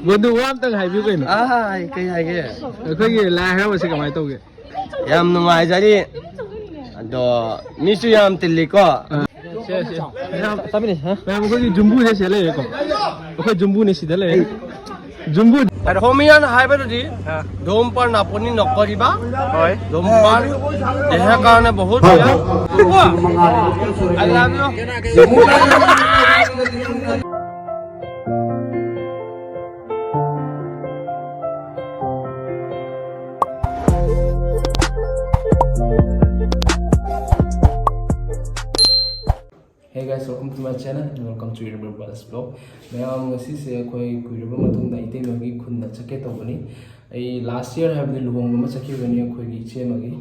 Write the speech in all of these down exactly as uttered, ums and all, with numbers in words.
ꯕꯟꯗꯨ, ꯋꯥ ꯑꯝꯇꯪ ꯍꯥꯏꯕꯤꯌꯨ ꯀꯩꯅꯣ꯫ ꯑꯥ, ꯀꯩ ꯍꯥꯏꯒꯦ? ꯑꯩꯈꯣꯏꯒꯤ ꯂꯥꯏ ꯍꯔꯥꯎꯕꯁꯤ ꯀꯃꯥꯏꯅ ꯇꯧꯒꯦ? ꯌꯥꯝ ꯅꯨꯡꯉꯥꯏꯖꯔꯤ꯫ ꯑꯗꯣ ꯃꯤꯁꯨ ꯌꯥꯝ ꯇꯤꯜꯂꯤꯀꯣ꯫ ꯁꯦ, ꯁꯦ꯫ ꯃꯌꯥꯝ, ꯃꯌꯥꯝ ꯑꯩꯈꯣꯏꯒꯤ ꯖꯨꯝꯕꯨꯁꯦ ꯁꯤꯗ ꯂꯩꯔꯦꯀꯣ꯫ ꯑꯩꯈꯣꯏ ꯖꯨꯝꯕꯨꯅꯦ ꯁꯤꯗ ꯂꯩꯔꯦ꯫ ꯖꯨꯝꯕꯨ꯫ ꯊꯣꯃꯤꯌꯥꯅ ꯍꯥꯏꯕꯗꯗꯤ ꯙꯨꯝꯄꯥꯔ ꯅꯥꯄꯣꯅꯤ ꯅꯛꯀꯔꯤꯕ꯫ ꯍꯣꯏ꯫ ꯙꯨꯝꯄꯥꯔ ꯌꯦꯍ ꯀꯥꯔꯅ ꯕꯍꯨꯠ ꯕꯤꯌꯥ꯫ I love you. Hey guys, welcome to my channel and welcome to Irabir Brothers Vlog. ꯃꯌꯥꯝ, ꯉꯁꯤꯁꯦ ꯑꯩꯈꯣꯏ ꯀꯨꯏꯔꯕ ꯃꯇꯨꯡꯗ ꯏꯇꯩꯃꯒꯤ ꯈꯨꯟꯗ ꯆꯠꯀꯦ ꯇꯧꯕꯅꯤ꯫ ꯑꯩ last year ꯍꯥꯏꯕꯗꯤ ꯂꯨꯍꯣꯡꯕ ꯑꯃ ꯆꯠꯈꯤꯕꯅꯤ ꯑꯩꯈꯣꯏꯒꯤ ꯏꯆꯦ ꯑꯃꯒꯤ꯫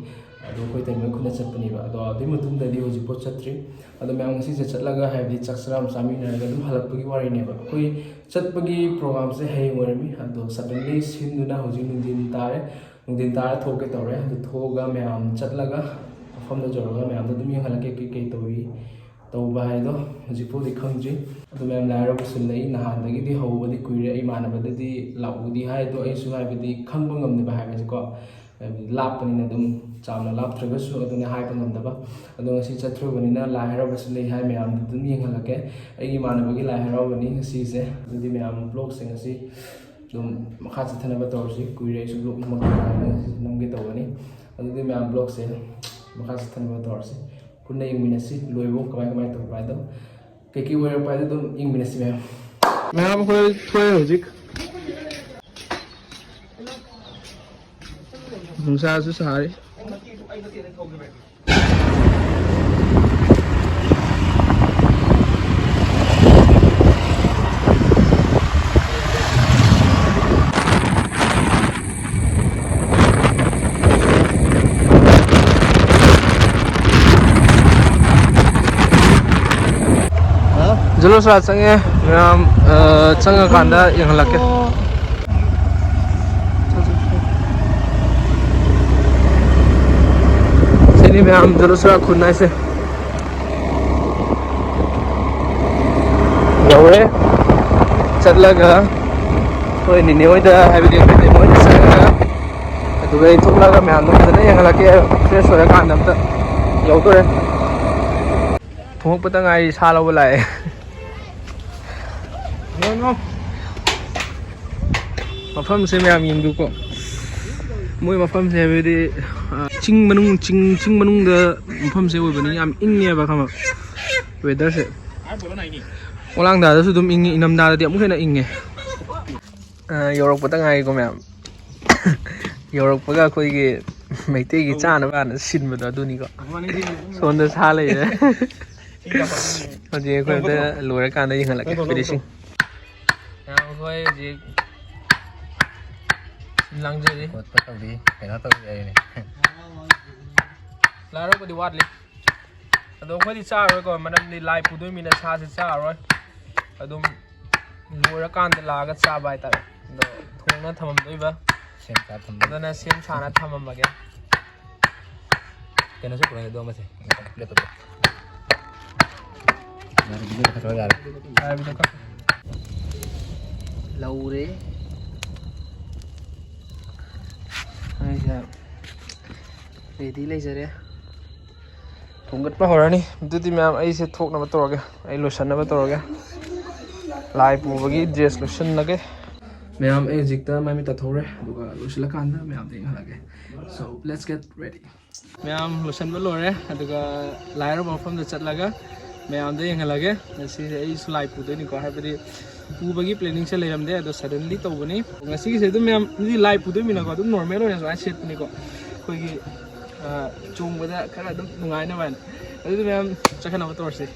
ꯑꯗꯣ ꯑꯩꯈꯣꯏ ꯏꯇꯩꯃꯒꯤ ꯈꯨꯟꯗ ꯆꯠꯄꯅꯦꯕ꯫ ꯑꯗꯣ ꯑꯗꯨꯒꯤ ꯃꯇꯨꯡꯗꯗꯤ ꯍꯧꯖꯤꯛꯐꯥꯎ ꯆꯠꯇ꯭ꯔꯤ꯫ ꯑꯗꯣ ꯃꯌꯥꯝ, ꯉꯁꯤꯁꯦ ꯆꯠꯂꯒ ꯍꯥꯏꯕꯗꯤ ꯆꯥꯛ ꯆꯔꯥ ꯑꯃ ꯆꯥꯃꯤꯟꯅꯔꯒ ꯑꯗꯨꯝ ꯍꯜꯂꯛꯄꯒꯤ ꯋꯥꯔꯤꯅꯦꯕ꯫ ꯑꯩꯈꯣꯏ ꯆꯠꯄꯒꯤ programꯁꯦ ꯍꯌꯦꯡ ꯑꯣꯏꯔꯝꯃꯤ꯫ ꯑꯗꯣ suddenly ꯁꯤꯟꯗꯨꯅ ꯍꯧꯖꯤꯛ ꯅꯨꯡꯊꯤꯟ ꯇꯥꯔꯦ꯫ ꯅꯨꯡꯊꯤꯟ ꯇꯥꯔ ꯊꯣꯛꯀꯦ ꯇꯧꯔꯦ꯫ ꯑꯗꯨ ꯊꯣꯛꯑꯒ ꯃꯌꯥꯝ ꯆꯠꯂꯒ ꯃꯐꯝꯗ ꯌꯧꯔꯒ ꯃꯌꯥꯝꯗ ꯑꯗꯨꯝ ꯌꯦꯡꯍꯜꯂꯛꯀꯦ ꯀꯩ ꯀꯩ ꯇꯧꯔꯤ ꯇꯧꯕ ꯍꯥꯏꯗꯣ꯫ ꯍꯧꯖꯤꯛꯐꯥꯎꯗꯤ ꯈꯪꯗ꯭ꯔꯤ꯫ ꯑꯗꯨ ꯃꯌꯥꯝ ꯂꯥꯏ ꯍꯔꯥꯎꯕꯁꯨ ꯂꯩ꯫ ꯅꯍꯥꯟꯗꯒꯤꯗꯤ ꯍꯧꯕꯗꯤ ꯀꯨꯏꯔꯦ꯫ ꯏꯃꯥꯟꯅꯕꯗꯗꯤ ꯂꯥꯛꯎꯗꯤ ꯍꯥꯏ, ꯑꯗꯣ ꯑꯩꯁꯨ ꯍꯥꯏꯕꯗꯤ ꯈꯪꯕ ꯉꯝꯗꯕ ꯍꯥꯏꯕꯁꯦꯀꯣ꯫ ꯍꯥꯏꯕꯗꯤ ꯂꯥꯞꯄꯅꯤꯅ ꯑꯗꯨꯝ ꯆꯥꯎꯅ ꯂꯥꯞꯇ꯭ꯔꯒꯁꯨ ꯑꯗꯨꯅ ꯍꯥꯏꯕ ꯉꯝꯗꯕ꯫ ꯑꯗꯣ ꯉꯁꯤ ꯆꯠꯊ꯭ꯔꯨꯕꯅꯤꯅ ꯂꯥꯏ ꯍꯔꯥꯎꯕꯁꯨ ꯂꯩ ꯍꯥꯏ, ꯃꯌꯥꯝꯗ ꯑꯗꯨꯝ ꯌꯦꯡꯍꯜꯂꯛꯀꯦ꯫ ꯑꯩꯒꯤ ꯏꯃꯥꯟꯅꯕꯒꯤ ꯂꯥꯏ ꯍꯔꯥꯎꯕꯅꯤ ꯉꯁꯤꯁꯦ꯫ ꯑꯗꯨꯗꯤ ꯃꯌꯥꯝ vlogꯁꯦ ꯉꯁꯤ ꯑꯗꯨꯝ ꯃꯈꯥ ꯆꯠꯊꯅꯕ ꯇꯧꯔꯁꯤ꯫ ꯀꯨꯏꯔꯦ ꯑꯩꯁꯨ vlog ꯅꯝꯃꯛꯇꯕ, ꯉꯁꯤ ꯅꯝꯒꯦ ꯇꯧꯕꯅꯤ꯫ ꯑꯗꯨꯗꯤ ꯃꯌꯥꯝ vlogꯁꯦ ꯃꯈꯥ ꯆꯠꯊꯅꯕ ꯇꯧꯔꯁꯤ꯫ ꯄꯨꯟꯅ ꯌꯦꯡꯃꯤꯟꯅꯁꯤ꯫ ꯂꯣꯏꯕ ꯀꯃꯥꯏ ꯀꯃꯥꯏ ꯇꯧꯕ ꯍꯥꯏꯗꯣ, ꯀꯩꯀꯩ ꯑꯣꯏꯔꯛꯄ ꯍꯥꯏꯗꯣ ꯑꯗꯨꯝ ꯌꯦꯡꯃꯤꯟꯅꯁꯤ ꯃꯌꯥꯝ꯫ ꯃꯌꯥꯝ ꯑꯩꯈꯣꯏ ꯊꯣꯛꯑꯦ ꯍꯧꯖꯤꯛ꯫ ꯅꯨꯡꯁꯥꯁꯨ ꯁꯥꯔꯤ꯫ ꯖꯨꯂꯣꯁꯔꯥ ꯆꯪꯉꯦ ꯃꯌꯥꯝ꯫ ꯑ, ꯆꯪꯉꯀꯥꯟꯗ ꯌꯦꯡꯍꯜꯂꯛꯀꯦ꯫ ꯁꯤꯅꯤ ꯃꯌꯥꯝ ꯖꯨꯂꯣꯁꯔꯥ ꯈꯨꯟ ꯍꯥꯏꯁꯦ꯫ ꯌꯧꯔꯦ꯫ ꯆꯠꯂꯒ ꯍꯣꯏ, ꯅꯤꯅꯦ ꯍꯣꯏꯗ, ꯍꯥꯏꯕꯗꯤ ꯑꯩꯈꯣꯏ ꯅꯤꯅꯦ ꯍꯣꯏꯗ ꯆꯠꯂꯒ, ꯑꯗꯨꯒ ꯑꯩ ꯊꯣꯛꯂꯛꯑꯒ ꯃꯌꯥꯝꯗꯣ ꯐꯖꯅ ꯌꯦꯡꯍꯜꯂꯛꯀꯦ꯫ ꯐ꯭ꯔꯦꯁ ꯑꯣꯏꯔꯀꯥꯟꯗ ꯑꯝꯇ ꯌꯧꯗꯣꯔꯦ꯫ ꯊꯣꯡꯉꯛꯄꯗ ꯉꯥꯏꯔꯤ, ꯁꯥ ꯂꯧꯕ ꯂꯥꯛꯑꯦ꯫ ꯃꯐꯝꯁꯦ ꯃꯌꯥꯝ ꯌꯦꯡꯕꯤꯌꯨꯀꯣ꯫ ꯃꯣꯏ ꯃꯐꯝꯁꯦ ꯍꯥꯏꯕꯗꯤ, ꯑ, ꯆꯤꯡ ꯃꯅꯨꯡ, ꯆꯤꯡ, ꯆꯤꯡ ꯃꯅꯨꯡꯗ ꯃꯐꯝꯁꯦ ꯑꯣꯏꯕꯅꯤ, ꯌꯥꯝ ꯏꯪꯉꯦꯕ, ꯈꯪꯉꯕ? ꯋꯦꯗꯔꯁꯦ꯫ ꯑꯣꯂꯥꯡꯗꯥꯗꯁꯨ ꯑꯗꯨꯝ ꯏꯪꯉꯤ, ꯏꯪꯊꯝꯊꯥꯗꯗꯤ ꯑꯃꯨꯛ ꯍꯦꯟꯅ ꯏꯪꯉꯦ꯫ ꯑ, ꯌꯧꯔꯛꯄꯗ ꯉꯥꯏꯔꯤꯀꯣ ꯃꯌꯥꯝ꯫ ꯌꯧꯔꯛꯄꯒ ꯑꯩꯈꯣꯏꯒꯤ ꯃꯩꯇꯩꯒꯤ ꯆꯥꯅꯕ ꯍꯥꯟꯅ ꯁꯤꯟꯕꯗꯣ ꯑꯗꯨꯅꯤꯀꯣ꯫ ꯁꯣꯝꯗ ꯁꯥ ꯂꯩꯔꯦ꯫ ꯍꯧꯖꯤꯛ ꯑꯩꯈꯣꯏ ꯑꯝꯇ ꯂꯣꯏꯔꯀꯥꯟꯗ ꯌꯦꯡꯍꯜꯂꯛꯀꯦ ꯐꯤꯅꯤꯁꯤꯡ꯫ ꯃꯌꯥꯝ ꯑꯩꯈꯣꯏ ꯍꯧꯖꯤꯛ ꯂꯥꯡꯖꯔꯤ꯫ ꯈꯣꯠꯄ ꯇꯧꯔꯤ, ꯀꯩꯅꯣ ꯇꯧꯔꯤ ꯍꯥꯏꯅꯦ꯫ ꯂꯥꯏ ꯍꯔꯥꯎꯕꯗꯤ ꯋꯥꯠꯂꯤ꯫ ꯑꯗꯣ ꯑꯩꯈꯣꯏꯗꯤ ꯆꯥꯔꯔꯣꯏꯀꯣ, ꯃꯔꯝꯗꯤ ꯂꯥꯏ ꯄꯨꯗꯣꯏꯃꯤꯅ ꯁꯥꯁꯦ ꯆꯥꯔꯔꯣꯏ꯫ ꯑꯗꯨꯝ ꯂꯣꯏꯔꯀꯥꯟꯗ ꯂꯥꯛꯑꯒ ꯆꯥꯕ ꯍꯥꯏꯇꯥꯔꯦ꯫ ꯑꯗꯣ ꯊꯣꯡꯅ ꯊꯝꯃꯝꯗꯣꯏꯕ꯫ ꯁꯦꯝ ꯁꯥ ꯊꯝꯕ꯫ ꯑꯗꯨꯅ ꯁꯦꯝ ꯁꯥꯅ ꯊꯝꯃꯝꯃꯒꯦ꯫ ꯀꯩꯅꯣꯁꯨ ꯄꯨꯔꯛꯑꯦ ꯑꯗꯣ ꯑꯃꯁꯦ꯫ ꯂꯦꯞꯇꯣꯞꯇꯣ꯫ ꯌꯥꯔꯦ, ꯚꯤꯗꯤꯑꯣ ꯀꯛꯊꯠꯂꯣ, ꯌꯥꯔꯦ꯫ ꯌꯥꯔꯦ, ꯚꯤꯗꯤꯑꯣ ꯀꯛ-꯫ ꯂꯧꯔꯦ꯫ ꯑꯩꯁꯦ ꯔꯦꯗꯤ ꯂꯩꯖꯔꯦ꯫ ꯊꯣꯡꯒꯠꯄ ꯍꯧꯔꯅꯤ꯫ ꯑꯗꯨꯗꯤ ꯃꯌꯥꯝ, ꯑꯩꯁꯦ ꯊꯣꯛꯅꯕ ꯇꯧꯔꯒꯦ, ꯑꯩ ꯂꯣꯏꯁꯟꯅꯕ ꯇꯧꯔꯒꯦ꯫ ꯂꯥꯏ ꯄꯨꯕꯒꯤ ꯗ꯭ꯔꯦꯁ ꯂꯣꯏꯁꯤꯜꯂꯒꯦ꯫ ꯃꯌꯥꯝ, ꯑꯩ ꯍꯧꯖꯤꯛꯇ ꯃꯥꯏ ꯃꯤꯠ ꯇꯥꯊꯣꯛꯎꯔꯦ, ꯑꯗꯨꯒ ꯂꯣꯏꯁꯤꯜꯂꯀꯥꯟꯗ ꯃꯌꯥꯝꯗ ꯌꯦꯡꯍꯜꯂꯛꯀꯦ꯫ So, let's get ready. ꯃꯌꯥꯝ ꯂꯣꯏꯁꯤꯟꯕ ꯂꯣꯏꯔꯦ, ꯑꯗꯨꯒ ꯂꯥꯏ ꯍꯔꯥꯎꯕ ꯃꯐꯝꯗ ꯆꯠꯂꯒ ꯃꯌꯥꯝꯗ ꯌꯦꯡꯍꯜꯂꯒꯦ꯫ ꯉꯁꯤꯁꯦ ꯑꯩꯁꯨ ꯂꯥꯏ ꯄꯨꯗꯣꯏꯅꯤꯀꯣ, ꯍꯥꯏꯕꯗꯤ ꯄꯨꯕꯒꯤ ꯄ꯭ꯂꯦꯅꯤꯡꯁꯦ ꯂꯩꯔꯝꯗꯦ, ꯑꯗꯣ ꯁꯗꯟꯂꯤ ꯇꯧꯕꯅꯤ꯫ ꯉꯁꯤꯒꯤꯁꯦ ꯑꯗꯨꯝ ꯃꯌꯥꯝ, ꯃꯤꯗꯤ ꯂꯥꯏ ꯄꯨꯗꯣꯏꯃꯤꯅꯀꯣ, ꯑꯗꯨꯝ ꯅꯣꯔꯃꯦꯜ ꯑꯣꯏꯅ ꯁꯨꯃꯥꯏꯅ ꯁꯦꯠꯄꯅꯤꯀꯣ꯫ ꯑꯩꯈꯣꯏꯒꯤ, ꯑ, ꯆꯣꯡꯕꯗ ꯈꯔ ꯑꯗꯨꯝ ꯅꯨꯡꯉꯥꯏꯅꯕ ꯍꯥꯏꯅ꯫ ꯑꯗꯨꯗꯤ ꯃꯌꯥꯝ ꯆꯠꯈꯠꯅꯕ ꯇꯧꯔꯁꯤ꯫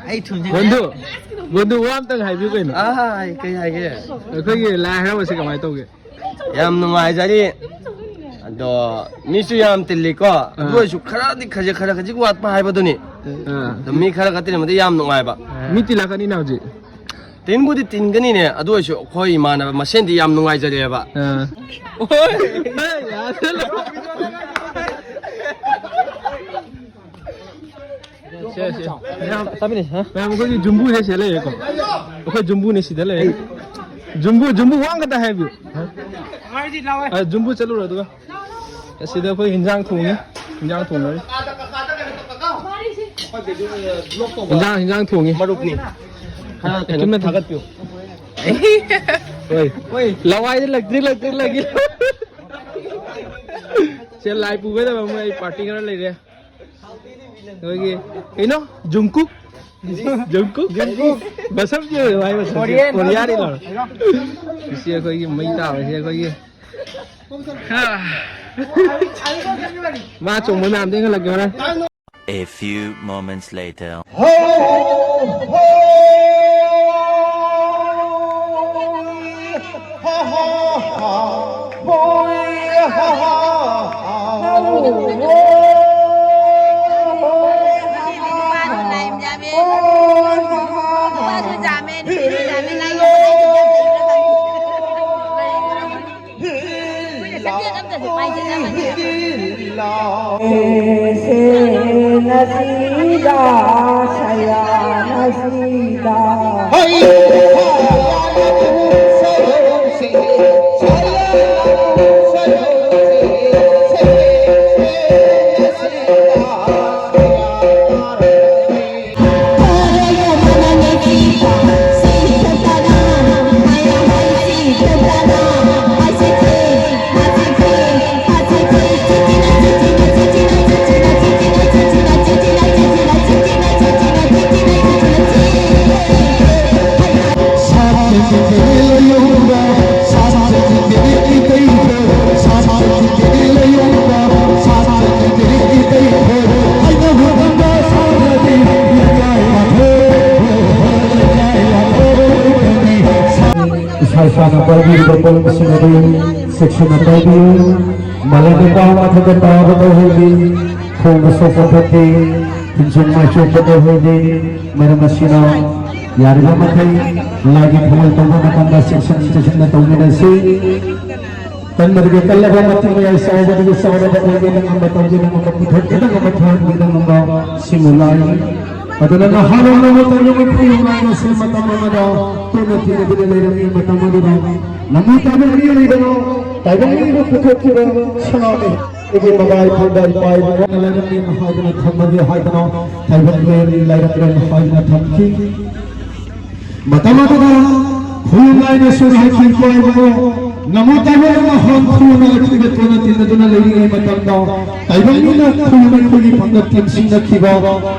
ꯑꯩ ꯊꯨꯝꯖꯤ-꯫ ꯕꯣꯟꯗꯨ, ꯕꯣꯟꯗꯨ, ꯋꯥ ꯑꯝꯇꯪ ꯍꯥꯏꯕꯤꯌꯨ ꯀꯩꯅꯣ꯫ ꯑꯥ, ꯀꯩ ꯍꯥꯏꯒꯦ? ꯑꯩꯈꯣꯏꯒꯤ ꯂꯥꯏ ꯍꯔꯥꯎꯕꯁꯤ ꯀꯃꯥꯏꯅ ꯇꯧꯒꯦ? ꯌꯥꯝ ꯅꯨꯡꯉꯥꯏꯖꯔꯤ꯫ ꯑꯗꯣ ꯃꯤꯁꯨ ꯌꯥꯝ ꯇꯤꯜꯂꯤꯀꯣ꯫ ꯑꯗꯨ ꯑꯥ꯫ ꯑꯣꯏꯔꯁꯨ ꯈꯔꯗꯤ ꯈꯖꯤꯛ, ꯈꯔ ꯈꯖꯤꯛ ꯋꯥꯠꯄ ꯍꯥꯏꯕꯗꯨꯅꯤ꯫ ꯑꯥ꯫ ꯑꯗꯣ ꯃꯤ ꯈꯔꯒ ꯇꯤꯟꯅꯕꯗꯤ ꯌꯥꯝ ꯅꯨꯡꯉꯥꯏꯕ꯫ ꯃꯤ ꯇꯤꯜꯂꯛꯀꯅꯤꯅ ꯍꯧꯖꯤꯛ꯫ ꯇꯤꯟꯕꯨꯗꯤ ꯇꯤꯟꯒꯅꯤꯅꯦ, ꯑꯗꯨ ꯑꯣꯏꯔꯁꯨ ꯑꯩꯈꯣꯏ ꯏꯃꯥꯟꯅꯕ ꯃꯁꯦꯟꯗꯤ ꯌꯥꯝ ꯅꯨꯡꯉꯥꯏꯖꯔꯦꯕ꯫ ꯑꯥ꯫ ꯍꯣꯏ꯫ ꯍꯦ, ꯌꯥꯗꯦ꯫ ꯁꯦ, ꯁꯦ꯫ ꯃꯌꯥꯝ, ꯃꯌꯥꯝ ꯑꯩꯈꯣꯏꯒꯤ ꯖꯨꯝꯕꯨꯁꯦ ꯁꯤꯗ ꯂꯩꯔꯦꯀꯣ꯫ ꯑꯩꯈꯣꯏ ꯖꯨꯝꯕꯨꯅꯦ ꯁꯤꯗ ꯂꯩꯔꯦ꯫ ꯖꯨꯝꯕꯨ, ꯖꯨꯝꯕꯨ ꯋꯥ ꯑꯃꯈꯛꯇ ꯍꯥꯏꯕꯤꯌꯨ꯫ ꯑ, ꯖꯨꯝꯕꯨ ꯆꯠꯂꯨꯔꯣ ꯑꯗꯨꯒ꯫ ꯑꯁꯤꯗ ꯑꯩꯈꯣꯏ ꯍꯤꯟꯖꯥꯡ ꯊꯣꯡꯉꯤ꯫ ꯍꯤꯟꯖꯥꯡ ꯊꯣꯡꯅꯔꯤ꯫ ꯍꯤꯟꯖꯥꯡ, ꯍꯤꯟꯖꯥꯡ ꯊꯣꯡꯉꯤ꯫ ꯃꯔꯨꯞꯅꯤ꯫ ꯈꯔ ꯀꯩꯅꯣ ꯊꯥꯒꯠꯄꯤꯌꯨ꯫ ꯍꯣꯏ꯫ ꯂꯋꯥꯏꯗ ꯂꯛꯇ꯭ꯔꯤ, ꯂꯛꯇ꯭ꯔꯤ, ꯂꯛꯏ꯫ ꯁꯦ, ꯂꯥꯏ ꯄꯨꯒꯗꯕ ꯃꯣꯏ ꯄꯥꯔꯇꯤ ꯈꯔ ꯂꯩꯔꯦ꯫ ꯑꯩꯈꯣꯏꯒꯤ ꯀꯩꯅꯣ? ꯖꯨꯡꯀꯨꯛ? ꯖꯨꯡꯀꯨꯛ? ꯖꯨꯡꯀꯨꯛ꯫ ꯃꯁꯝꯁꯦ ꯌꯦꯡꯉꯨ, ꯃꯥꯏ ꯃꯁꯝꯁꯦ꯫ ꯀꯣꯔꯤꯌꯟ꯫ ꯀꯣꯔꯤꯌꯥꯅꯤ ꯂꯥꯎꯔꯦ꯫ ꯁꯤ ꯑꯩꯈꯣꯏꯒꯤ ꯃꯩ ꯇꯥꯕꯁꯦ ꯑꯩꯈꯣꯏꯒꯤ꯫ ꯃꯥ ꯆꯣꯡꯕ ꯃꯌꯥꯝꯗꯣ ꯌꯦꯡꯍꯜꯂꯛꯀꯦ ꯍꯣꯔꯦꯟ꯫ A few moments later. ꯏꯁꯥ ꯏꯁꯥꯅ ꯄꯥꯏꯕꯤꯔꯤꯕ ꯄꯣꯠꯂꯝꯁꯤꯡ ꯑꯗꯨ ꯆꯦꯛꯁꯤꯟꯅ ꯄꯥꯏꯕꯤꯌꯨ꯫ ꯃꯥꯂꯦꯝꯒꯤ ꯄꯥꯎ ꯃꯊꯛꯇ ꯇꯥꯕ ꯇꯧꯍꯩꯗꯦ꯫ ꯈꯣꯡꯅ ꯁꯣꯛꯄ ꯐꯠꯇꯦ꯫ ꯊꯤꯟꯁꯨꯡ ꯃꯥꯏꯁꯣꯛꯄ ꯇꯧꯍꯩꯗꯦ꯫ ꯃꯔꯝ ꯑꯁꯤꯅ ꯌꯥꯔꯤꯕ ꯃꯈꯩ ꯂꯥꯏꯒꯤ ꯊꯧꯒꯜ ꯇꯧꯕ ꯃꯇꯝꯗ ꯆꯦꯛꯁꯤꯟ ꯆꯦꯛꯁꯤꯟꯅ ꯇꯧꯃꯤꯟꯅꯁꯤ꯫ ꯀꯟꯕꯗꯒꯤ ꯀꯜꯂꯕ, ꯃꯇꯤꯛ ꯃꯌꯥꯏ ꯆꯥꯎꯕꯗꯒꯤ ꯆꯥꯎꯔꯕ, ꯑꯣꯏꯒꯦꯅ ꯉꯝꯕ, ꯇꯧꯒꯦꯅ ꯉꯝꯕ, ꯄꯨꯊꯣꯛꯀꯦꯅ ꯉꯝꯕ, ꯊꯣꯛꯍꯟꯒꯦꯅ ꯉꯝꯕ ꯁꯤꯡꯎ ꯂꯥꯏꯅꯤ꯫ ꯑꯗꯨꯅ ꯅꯍꯥꯔꯣꯜ ꯅꯃꯨ ꯇꯥꯏꯕꯪ ꯈꯨꯌꯨꯝ ꯂꯥꯏ ꯑꯁꯤ ꯃꯇꯝ ꯑꯃꯗ ꯇꯣꯏꯅ ꯊꯦꯡꯅꯗꯨꯅ ꯂꯩꯔꯝꯃꯤ꯫ ꯃꯇꯝ ꯑꯗꯨꯗ ꯅꯃꯨ ꯇꯥꯏꯕꯪ ꯃꯤꯑꯣꯏꯗꯅ ꯇꯥꯏꯕꯪ ꯃꯤꯕꯨ ꯄꯨꯊꯣꯛꯈꯤꯕ ꯁꯅꯥꯅꯤ꯫ ꯑꯩꯒꯤ ꯃꯃꯥ ꯏꯄꯥꯗ ꯏꯄꯥ ꯏꯕꯨꯡꯉꯣꯅ ꯂꯩꯔꯝꯃꯤ ꯍꯥꯏꯗꯅ ꯊꯝꯃꯒꯦ ꯍꯥꯏꯗꯅ ꯇꯥꯏꯕꯪ ꯂꯩꯔꯝꯃꯤ ꯂꯩꯔꯝꯂꯦ ꯍꯥꯏꯗꯅ ꯊꯝꯈꯤ꯫ ꯃꯇꯝ ꯑꯗꯨꯗ ꯈꯨꯌꯨꯝ ꯂꯥꯏꯅꯁꯨ ꯍꯥꯏꯈꯤ, "ꯏꯄꯥ ꯏꯕꯨꯡꯉꯣ, ꯅꯃꯨ ꯇꯥꯏꯕꯪ ꯑꯃ ꯍꯣꯟ ꯈꯨꯌꯨꯝ ꯑꯊꯤꯕ ꯇꯣꯟꯅ ꯇꯤꯟꯅꯗꯨꯅ ꯂꯩꯔꯤꯉꯩ ꯃꯇꯝꯗ ꯇꯥꯏꯕꯪ ꯃꯤꯅ ꯈꯨꯌꯨꯝ ꯑꯩꯈꯣꯏꯒꯤ ꯄꯥꯡꯒꯜ ꯇꯦꯝꯁꯤꯡꯅꯈꯤꯕ,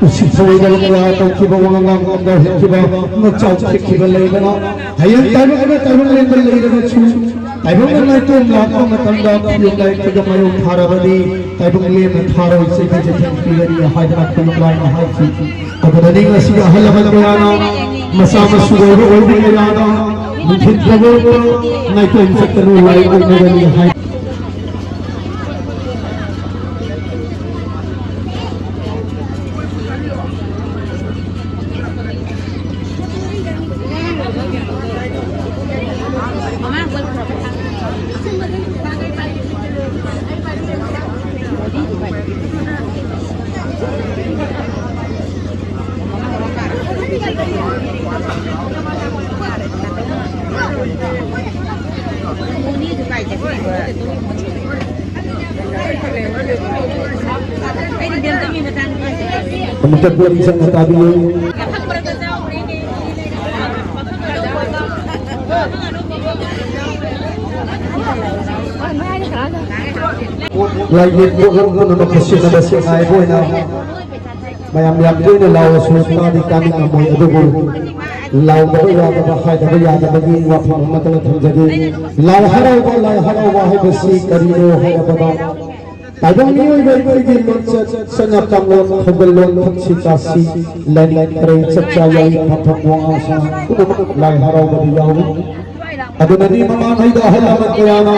ꯎꯁꯤꯠ ꯊꯑꯣꯏꯗꯕ ꯀꯌꯥ ꯇꯧꯈꯤꯕ, ꯋꯥꯉꯥꯡ ꯂꯝꯗ ꯍꯦꯛꯈꯤꯕ, ꯅꯆꯥꯎ ꯊꯦꯛꯈꯤꯕ ꯂꯩꯕꯅ ꯍꯌꯦꯡ ꯇꯥꯏꯕꯪ ꯑꯃ ꯇꯥꯏꯕꯪ ꯂꯦꯟꯗ ꯂꯩꯔꯒꯁꯨ ꯇꯥꯏꯕꯪ ꯅꯥꯏꯇꯣꯝ ꯂꯥꯛꯄ ꯃꯇꯝꯗ ꯈꯨꯌꯨꯝ ꯂꯥꯏ ꯈꯨꯗꯝ ꯃꯥꯌꯣꯛ ꯊꯥꯔꯕꯗꯤ ꯇꯥꯏꯕꯪ ꯂꯦꯝꯅ ꯊꯥꯔꯣꯏ ꯆꯩꯕꯤ ꯆꯩꯊꯦꯡ ꯄꯤꯒꯅꯤ" ꯍꯥꯏꯗꯅ ꯈꯨꯌꯨꯝ ꯂꯥꯏꯅ ꯍꯥꯏꯈꯤ꯫ ꯑꯗꯨꯅꯅꯤ ꯉꯁꯤꯒꯤ ꯑꯍꯜ ꯂꯃꯟ ꯀꯌꯥꯅ ꯃꯆꯥ ꯃꯁꯨ ꯑꯣꯏꯕ ꯑꯣꯏꯕꯤ ꯀꯌꯥꯅ ꯅꯨꯡꯊꯤꯜ ꯆꯒꯣꯜꯗ ꯅꯥꯏꯇꯣꯝ ꯆꯠꯀꯅꯨ ꯂꯥꯏ ꯑꯣꯛꯅꯒꯅꯤ ꯍꯥꯏ꯫ ꯑꯃꯨꯛꯇ ꯄꯨꯛꯅꯤꯡ ꯆꯪꯅ ꯇꯥꯕꯤꯌꯨ꯫ ꯂꯥꯏꯌꯦꯛꯄ ꯄꯨꯝꯅꯃꯛ ꯈꯨꯠꯁꯤꯟꯅꯕꯁꯦ ꯉꯥꯏꯕ ꯑꯣꯏꯅ ꯃꯌꯥꯝ ꯌꯥꯝ ꯇꯣꯏꯅ ꯂꯥꯎꯔꯁꯨ ꯇꯥꯗꯤ ꯇꯥꯅꯤꯡꯉꯝꯃꯣꯏ, ꯑꯗꯨꯕꯨ ꯂꯥꯎꯗꯕ ꯌꯥꯗꯕ, ꯍꯥꯏꯗꯕ ꯌꯥꯗꯕꯒꯤ ꯋꯥꯐꯝ ꯑꯃꯇꯪ ꯊꯝꯖꯒꯦ꯫ ꯂꯥꯏ ꯍꯔꯥꯎꯕ, ꯂꯥꯏ ꯍꯔꯥꯎꯕ ꯍꯥꯏꯕꯁꯤ ꯀꯔꯤꯅꯣ ꯍꯥꯏꯔꯕꯗ, ꯇꯥꯏꯕꯪ ꯃꯤꯑꯣꯏꯕ ꯑꯩꯈꯣꯏꯒꯤ ꯂꯣꯟꯆꯠ, ꯆꯠꯅ ꯀꯥꯡꯂꯣꯟ, ꯊꯧꯒꯜꯂꯣꯟ, ꯊꯛꯁꯤ ꯆꯥꯁꯤ, ꯂꯥꯏꯅꯤꯡ ꯈꯔꯩ, ꯆꯥꯛꯆꯥ ꯌꯥꯏ, ꯐꯝꯐꯝ ꯋꯥꯉꯥꯡ ꯁꯉꯥꯡ ꯄꯨꯝꯅꯃꯛ ꯂꯥꯏ ꯍꯔꯥꯎꯕꯗ ꯌꯥꯎꯏ꯫ ꯑꯗꯨꯅꯅꯤ ꯃꯃꯥꯡꯉꯩꯗ ꯑꯍꯜ ꯂꯃꯟ ꯀꯌꯥꯅ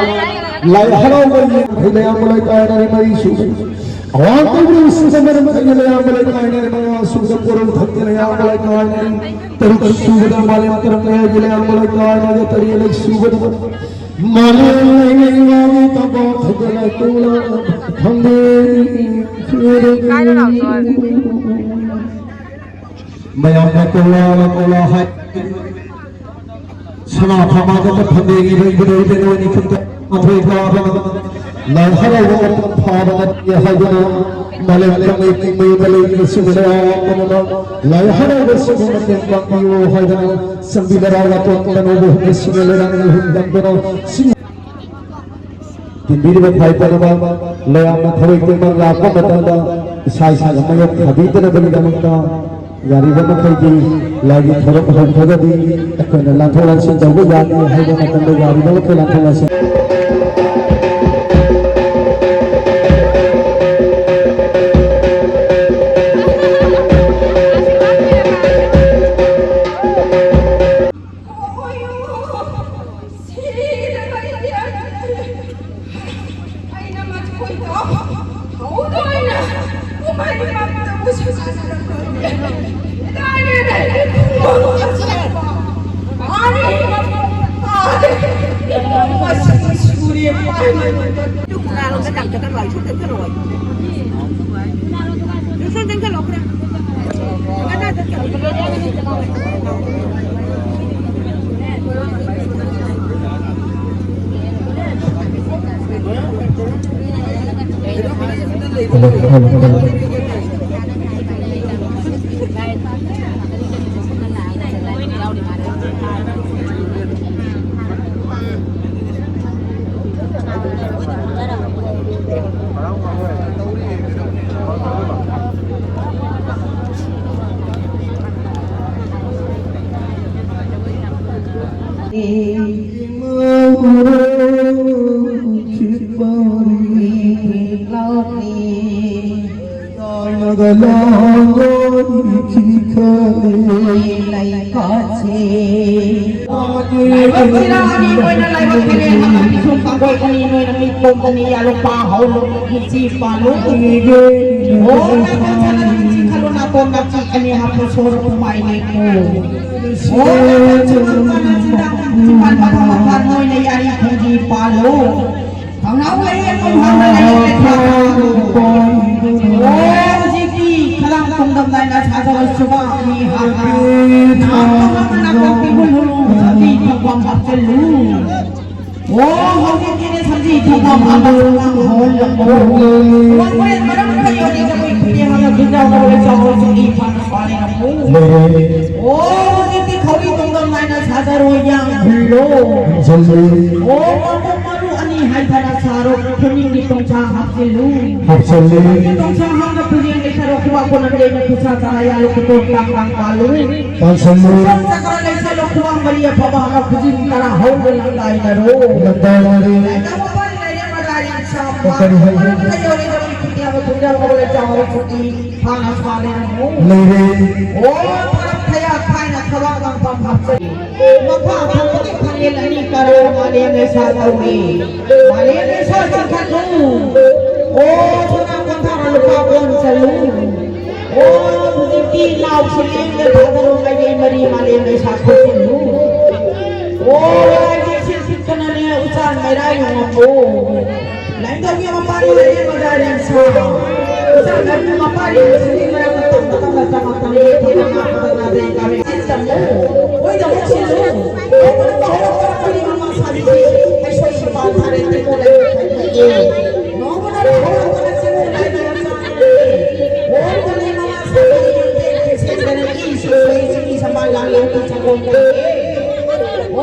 ꯂꯥꯏ ꯍꯔꯥꯎꯕ ꯌꯦꯡ-, ꯍꯩꯂꯩ ꯑꯃ ꯂꯩꯀꯥꯏ ꯑꯅꯤ ꯃꯔꯤ ꯁꯨ ꯑꯋꯥꯡ ꯀꯧꯕ꯭ꯔꯨ ꯁꯤꯗ ꯃꯔꯝ ꯊꯩꯅ ꯂꯩꯌꯥꯝꯕ ꯂꯩꯀꯥꯏꯅꯤ, ꯃꯉꯥ ꯁꯨꯕꯗ ꯄꯣꯔꯣꯝ ꯊꯛꯇ ꯂꯩꯌꯥꯝꯕ ꯂꯩꯀꯥꯏꯅꯤ, ꯇꯔꯨꯛ ꯁꯨꯕꯗ ꯃꯥꯂꯦꯝ ꯀꯔꯝ ꯂꯩꯌꯥꯝꯕ ꯂꯩꯀꯥꯏꯅꯤ, ꯇꯔꯦꯠ ꯁꯨꯕꯗ ꯃꯥꯂꯦꯝ ꯂꯩꯉꯥꯏꯒꯤ ꯇꯝꯄꯥꯛ ꯊꯛꯇ ꯂꯩꯀꯣꯜ ꯐꯝꯕꯤ꯫ ꯃꯌꯥꯝꯅ ꯀꯧꯂꯥ ꯀꯧꯂꯥ ꯍꯥꯏ꯫ ꯁꯅꯥ ꯊꯝꯕꯥꯜꯗ ꯐꯝꯕꯤꯔꯤꯕ ꯏꯕꯨꯙꯧ ꯏꯕꯦꯟ ꯑꯅꯤ ꯈꯛꯇ ꯃꯊꯣꯏ ꯀꯥꯕ ꯂꯥꯏ ꯍꯔꯥꯎꯕ ꯃꯄꯨꯡ ꯐꯥꯕ ꯅꯠꯇꯦ ꯍꯥꯏꯗꯨꯅ ꯃꯥꯂꯦꯝ ꯀꯪꯂꯩ ꯄꯨꯝꯕꯩꯗ ꯂꯩꯔꯤꯕꯁꯤꯡ ꯃꯌꯥꯝ ꯄꯨꯝꯅꯃꯛ ꯂꯥꯏ ꯍꯔꯥꯎꯕꯁꯤꯕꯨ ꯃꯇꯦꯡ ꯄꯥꯡꯕꯤꯌꯨ ꯍꯥꯏꯗꯨꯅ ꯆꯪꯕꯤꯗꯔꯥ ꯋꯥꯇꯣꯟ ꯇꯅꯧꯕ ꯍꯨꯝꯅꯁꯤꯡꯅ ꯂꯩꯔꯥꯡ ꯍꯨꯝꯗꯝꯗꯨꯅ ꯁꯤꯡ ꯇꯤꯟꯕꯤꯔꯤꯕ ꯈ꯭ꯋꯥꯏ ꯄꯨꯝꯅꯃꯛ ꯂꯩꯔꯥꯡꯅ ꯊꯋꯥꯏ ꯄꯨꯝꯅꯃꯛ ꯂꯥꯛꯄ ꯃꯇꯝꯗ ꯏꯁꯥ ꯏꯁꯥꯒꯤ ꯃꯌꯣꯛ ꯊꯥꯕꯤꯗꯅꯕꯒꯤꯗꯃꯛꯇ ꯌꯥꯔꯤꯕ ꯃꯈꯩꯗꯤ ꯂꯥꯏꯒꯤ ꯊꯧꯔꯝ ꯍꯧꯈ꯭ꯔꯒꯗꯤ ꯑꯩꯈꯣꯏꯅ ꯂꯥꯟꯊꯣꯛ ꯂꯥꯟꯁꯤꯟ ꯇꯧꯕ ꯌꯥꯗꯦ ꯍꯥꯏꯕ ꯃꯇꯝꯗ ꯌꯥꯔꯤꯕ ꯃꯈꯩ ꯂꯥꯟꯊꯣꯛ ꯂꯥꯟꯁꯤꯟ ꯑꯩꯅ ꯃꯈꯣꯏꯗꯣ ꯊꯧꯗꯣꯏꯅ ꯀꯨꯝꯍꯩ ꯃꯛꯇꯕꯨ ꯁꯥꯟꯅꯔꯛꯄꯅꯦ꯫ ꯂꯥꯏꯔꯦ ꯂꯩꯔꯦ ꯄꯨꯡ ꯃꯉꯥ ꯆꯠꯄ꯫ ꯃꯥꯅꯤ ꯃꯄꯨꯡ ꯐꯥꯗꯦ꯫ ꯃꯁꯤꯒꯤ ꯁꯨꯔꯦ ꯄꯥꯏꯃꯟꯕꯗ꯫ ꯂꯩꯀꯣꯠꯁꯦ꯫ ꯂꯥꯏꯕꯛ ꯁꯤꯔꯥ ꯑꯅꯤ ꯅꯣꯏꯅ ꯂꯥꯏꯕꯛ ꯀꯦꯂꯦꯟ ꯑꯃꯗꯤ ꯁꯨꯝ ꯀꯥꯡꯒꯣꯏ ꯑꯅꯤ ꯅꯣꯏꯅ ꯃꯤꯠ ꯄꯣꯝꯗꯅꯤ ꯌꯥꯂꯣꯛꯄ ꯍꯧꯂꯨ ꯏꯆꯤ ꯄꯥꯂꯨ꯫ ꯑꯣ ꯅꯥꯀꯣꯡ ꯁꯥꯅ ꯏꯆꯤ ꯈꯜꯂꯨ ꯅꯥꯀꯣꯡ ꯅꯥꯆꯤ ꯑꯅꯤ ꯍꯥꯞꯄꯨ ꯁꯣꯔ ꯄꯨꯃꯥꯏ ꯂꯩꯀꯣ꯫ ꯑꯣ ꯅꯥꯀꯣꯡ ꯁꯥꯅ ꯆꯤꯟꯗꯥꯡ ꯆꯤꯄꯥꯟ ꯃꯊꯛ ꯃꯈꯥ ꯅꯣꯏꯅ ꯌꯥꯔꯤ ꯈꯣꯡꯖꯤ ꯄꯥꯜꯂꯨ꯫ ꯊꯧꯅꯥ ꯂꯩꯌꯦ ꯃꯣꯏ ꯍꯥꯟꯅ ꯂꯩꯌꯦ ꯂꯩꯊꯥ꯫ ꯑꯣ ꯍꯧꯖꯤꯛꯇꯤ ꯈꯗꯥꯡ ꯇꯣꯡꯗꯝ ꯅꯥꯏꯅ ꯁꯥꯖꯔꯁꯨꯕ ꯃꯤ ꯍꯥꯟꯅ ꯅꯥꯀꯣꯡ ꯅꯥꯀꯣꯡ ꯄꯤꯕꯨꯜ ꯍꯨꯜꯂꯨ ꯁꯝꯖꯤ ꯊꯧꯕꯥꯝ ꯍꯥꯞꯆꯜꯂꯨ꯫ ꯑꯣ ꯍꯧꯖꯤꯛꯇꯤꯅꯦ ꯁꯝꯖꯤ ꯊꯧꯕꯥꯝ ꯍꯥꯞꯄ ꯁꯝꯖꯤ ꯍꯧꯍꯜꯂꯝꯃꯣ꯫ ꯋꯥꯡꯕ꯭ꯔꯦꯟ ꯃꯔꯝ ꯈꯔ ꯌꯣꯜꯂꯤ ꯖꯒꯣꯏ ꯈꯨꯠꯇꯦꯛ ꯍꯥꯞꯂ ꯈꯨꯟꯖꯥꯎ ꯅꯧꯔꯦ ꯆꯥꯎꯔꯦ ꯆꯨꯝꯅꯤ ꯐꯥꯅ ꯐꯥꯅ ꯂꯩꯔꯦ꯫ ꯑꯣ ꯍꯧꯖꯤꯛꯇꯤ ꯈꯧꯔꯤ ꯇꯣꯡꯗꯝ ꯅꯥꯏꯅ ꯁꯥꯖꯔꯣꯏ ꯌꯥꯝ ꯍꯨꯜꯂꯣ꯫ ꯍꯨꯟꯖꯜꯂꯨ꯫ ꯑꯣ ꯃꯄꯣꯛ ꯃꯔꯨ ꯑꯅꯤ ꯍꯥꯏꯊꯅ ꯁꯥꯔꯣ ꯈꯨꯅꯤꯡꯒꯤ ꯇꯣꯡꯁꯥ ꯍꯥꯞꯆꯤꯜꯂꯨ꯫ ꯍꯥꯞꯆꯤꯜꯂꯨ꯫ ꯈꯨꯅꯤꯡꯒꯤ ꯇꯣꯡꯁꯥ ꯍꯥꯞꯅ ꯈꯨꯖꯦꯡ ꯂꯩꯊꯔꯣ ꯈꯨꯕꯥꯛ ꯀꯣꯟꯅ ꯂꯦꯝꯅ ꯈꯨꯠꯁꯥ ꯆꯥꯅ ꯌꯥꯜꯂꯨ ꯈꯨꯇꯣꯟ ꯇꯥꯡ ꯇꯥꯡ ꯄꯥꯜꯂꯨ꯫ ꯄꯥꯟꯁꯜꯂꯨ꯫ ꯈꯨꯖꯪ ꯆꯀ꯭ꯔ ꯂꯩꯁꯜꯂꯨ ꯈꯨꯕꯥꯡ ꯃꯔꯤ ꯑꯐꯕ ꯍꯥꯞꯅ ꯈꯨꯖꯤꯟ ꯇꯔꯥ ꯍꯧꯅ ꯂꯪꯗꯥꯏꯅꯔꯣ꯫ ꯂꯪꯗꯥꯏꯅꯔꯣ꯫ ꯂꯥꯏꯅ ꯃꯄꯥꯟ ꯂꯩꯔꯦ ꯃꯔꯥꯏ ꯁꯥꯝꯕ꯫ ꯀꯔꯤ ꯍꯥꯏꯕ? ꯃꯔꯝ ꯀꯩꯗꯧꯔꯦ ꯈꯨꯗꯤꯡꯃꯛ ꯈꯨꯟꯖꯥꯎ ꯍꯧꯔꯦ ꯆꯥꯎꯔꯦ ꯈꯨꯗꯤ ꯐꯥꯅ ꯁꯥꯗꯦꯅ ꯂꯩꯔꯦ꯫ ꯑꯣ ꯐꯔꯛ ꯊꯌꯥ ꯊꯥꯏꯅ ꯊꯕꯛ ꯂꯥꯡꯐꯝ ꯍꯥꯞꯆꯔꯤ꯫ ꯃꯐꯝ ꯊꯣꯛꯄꯒꯤ ꯐꯥꯡꯖꯤꯜ ꯑꯅꯤ ꯀꯔꯥ ꯃꯥꯂꯦꯝ ꯂꯩꯁꯥ ꯇꯧꯏ꯫ ꯃꯥꯂꯦꯝ ꯂꯩꯁꯥ ꯆꯤꯡꯈꯠꯂꯨ꯫ ꯑꯣ ꯁꯅꯥ ꯀꯣꯟꯊꯥꯅ ꯂꯨꯄꯥ ꯀꯣꯟ ꯆꯜꯂꯨ꯫ ꯑꯣ ꯍꯧꯖꯤꯛꯇꯤ ꯅꯥꯎꯁꯤ ꯂꯦꯡꯗ ꯊꯥꯗꯔꯣ ꯃꯥꯏꯀꯩ ꯃꯔꯤ ꯃꯥꯂꯦꯝ ꯂꯩꯁꯥ ꯈꯣꯠꯆꯤꯜꯂꯨ꯫ ꯑꯣ ꯂꯥꯏꯔꯩꯁꯦ ꯁꯤꯠꯇꯅꯅꯦ ꯎꯆꯥꯟ ꯃꯩꯔꯥ ꯌꯨꯡꯉꯝꯃꯨ꯫ ꯂꯥꯏꯅꯤꯡꯊꯧꯒꯤ ꯃꯄꯥꯅꯤ ꯂꯩꯔꯦ ꯃꯖꯥ ꯔꯦꯡꯁꯥ꯫ ꯃꯆꯥ ꯅꯪꯒꯤ ꯃꯄꯥꯅꯤ ꯃꯁꯤꯒꯤ ꯃꯔꯛꯇ ꯇꯝꯅ ꯇꯝꯅ ꯇꯝꯃꯛꯄꯅꯤ ꯊꯕꯛ ꯉꯥꯛꯄꯗ ꯉꯥꯗꯩ ꯀꯥꯃꯤ ꯆꯤꯟ ꯇꯝꯃꯨ꯫ ꯑꯣꯏꯗꯕ ꯁꯤꯜꯂꯨ꯫ ꯇꯧꯕꯅ ꯃꯍꯧꯔ ꯀꯔꯛꯄꯅꯤ ꯃꯃꯥ ꯁꯥꯕꯤꯁꯤ ꯍꯩꯁꯣꯏ ꯁꯤꯄꯥꯟ ꯊꯥꯔꯦ ꯇꯤꯡꯉꯣ ꯂꯩꯔꯦ ꯈꯟꯕꯤꯒꯦ꯫ ꯅꯣꯡꯃꯅ ꯂꯩꯍꯧꯔꯛꯄꯅ ꯆꯤꯡꯉꯨ ꯂꯥꯏꯗꯅ ꯆꯥꯅꯔꯦ꯫ ꯑꯣꯟꯕꯅꯤ ꯃꯃꯥ ꯁꯥꯕꯤ ꯌꯦꯡꯗꯦ ꯈꯦꯁꯦꯟꯗꯅ ꯏ ꯁꯣꯏ ꯁꯣꯏ ꯆꯤꯡ ꯏ ꯁꯃꯥꯏ ꯂꯥꯡ ꯂꯥꯡ ꯇꯨ ꯆꯪꯒꯣꯝ ꯂꯩꯔꯦ꯫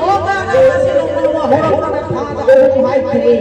ꯑꯣ ꯀꯥꯅ ꯃꯁꯤ ꯅꯣꯡꯃ ꯍꯧꯔꯛꯄꯅ ꯊꯥꯗ ꯑꯍꯨꯝ ꯍꯥꯏꯈ꯭ꯔꯦ꯫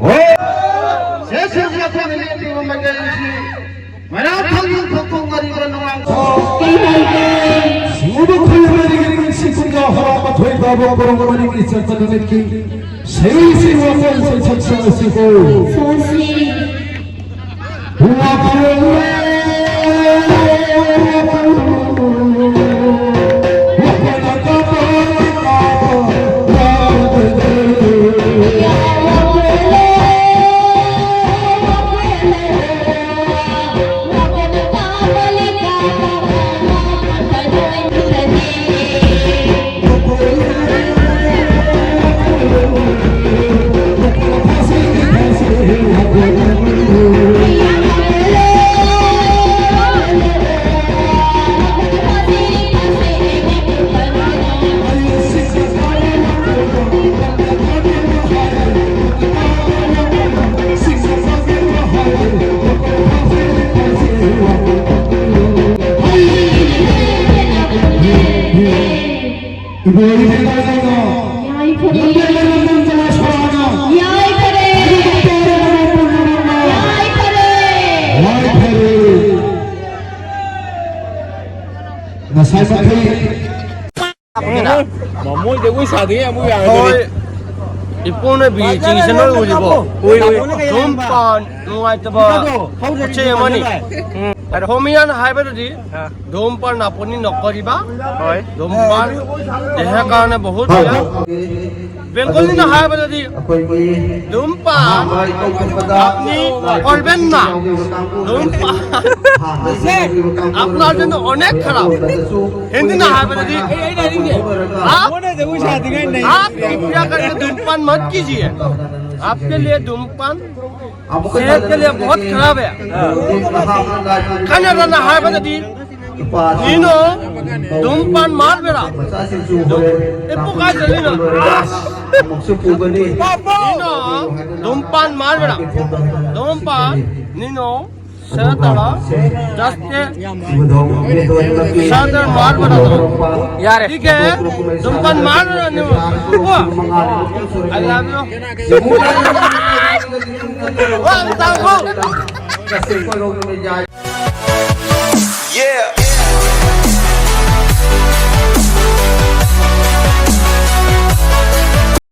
ꯍꯣꯏ! ꯁꯦ, ꯁꯦ, ꯁꯦ, ꯑꯩꯈꯣꯏꯅ ꯂꯦꯞꯂꯤꯕ ꯃꯥꯏꯀꯩ ꯑꯁꯤ ꯃꯩꯔꯥ ꯊꯥꯡꯖꯤꯡ ꯈꯣꯡꯊꯣꯡ ꯑꯔꯤꯕ ꯅꯨꯡꯉꯥꯡ ꯀꯩ ꯍꯥꯏꯒꯦ? ꯁꯤꯡꯎꯕ ꯈꯨꯜ ꯃꯔꯤꯒꯤ ꯅꯨꯡꯁꯤ ꯈꯨꯟꯖꯥ ꯍꯔꯥ ꯃꯊꯣꯏ ꯇꯥꯕ ꯀꯣꯔꯣꯡ ꯃꯔꯤꯒꯤ ꯆꯠꯄ ꯅꯨꯃꯤꯠꯀꯤ ꯁꯩꯔꯦꯡꯁꯤ ꯋꯥꯐꯝ ꯁꯩꯁꯛ ꯁꯛꯑꯁꯤꯀꯣ꯫ ꯁꯛꯑꯁꯤ꯫ ꯏꯕꯣ ꯏꯕꯦꯟ ꯇꯥꯏꯕꯪꯅ ꯌꯥꯏꯐꯔꯦ꯫ ꯂꯝꯕꯦꯜ ꯂꯩꯃꯔꯦꯟ ꯆꯂꯥꯏ ꯁꯣꯔꯥꯅ ꯌꯥꯏꯐꯔꯦ꯫ ꯏꯕꯣ ꯇꯥꯔꯦ ꯃꯅꯤꯄꯨꯔ ꯃꯅꯨꯡꯅ ꯌꯥꯏꯐꯔꯦ꯫ ꯌꯥꯏꯐꯔꯦ꯫ ꯉꯁꯥꯏ ꯃꯈꯩ ꯃꯃꯣꯏꯗ ꯑꯩꯈꯣꯏ ꯁꯥꯗ꯭ꯔꯤꯉꯩ ꯑꯃꯨꯛ ꯌꯥꯔꯒꯗꯤ꯫ ꯍꯣꯏ꯫ ꯏꯄꯨꯅ ꯕꯤ ꯆꯤꯡꯁꯤꯟꯅ ꯎꯔꯤꯕꯣ? ꯎꯏ, ꯎꯏ꯫ ꯁꯨꯝ ꯄꯥꯟ ꯅꯨꯡꯉꯥꯏꯇꯕ ꯄꯣꯠ ꯆꯩ ꯑꯃꯅꯤ꯫ ꯎꯝ꯫ ꯑꯗ ꯍꯣꯃꯤꯌꯥꯅ ꯍꯥꯏꯕꯗꯗꯤ ꯙূমপান আপুনি নকৰিবা। হয়। ধূমপান দেহৰ কাৰণে বহুত বেয়া। বেংগলীꯅা হাইবাদাদি। ধূমপান আপনি করবেন না। ধূমপান আপনার জন্য অনেক খারাপ। হিন্দি না হাইবাদাদি। आप, आप कृपया करके धूम्रपान मत कीजिए। आपके लिए धूम्रपान सेहत के लिए बहुत खराब है। Kannadana haibadadi, nino, dhumpan malbera. Ipu kai lino. Nino, dhumpan malbera. Dhumpan, nino, share ꯇꯧꯔꯣ꯫ ꯖꯁꯇꯤ ꯁꯥꯗꯔ ꯃꯥꯔ ꯕꯅꯥ ꯗꯣ꯫ ꯌꯥꯔꯦ꯫ ꯊꯤꯛ ꯍꯦ, ꯇꯨꯝ ꯄꯟ ꯃꯥꯔ ꯕꯅꯥ ꯗꯣ꯫ ꯀꯣ? I love you. ꯋꯥ, ꯇꯥꯎ, ꯀꯣ? Yeah.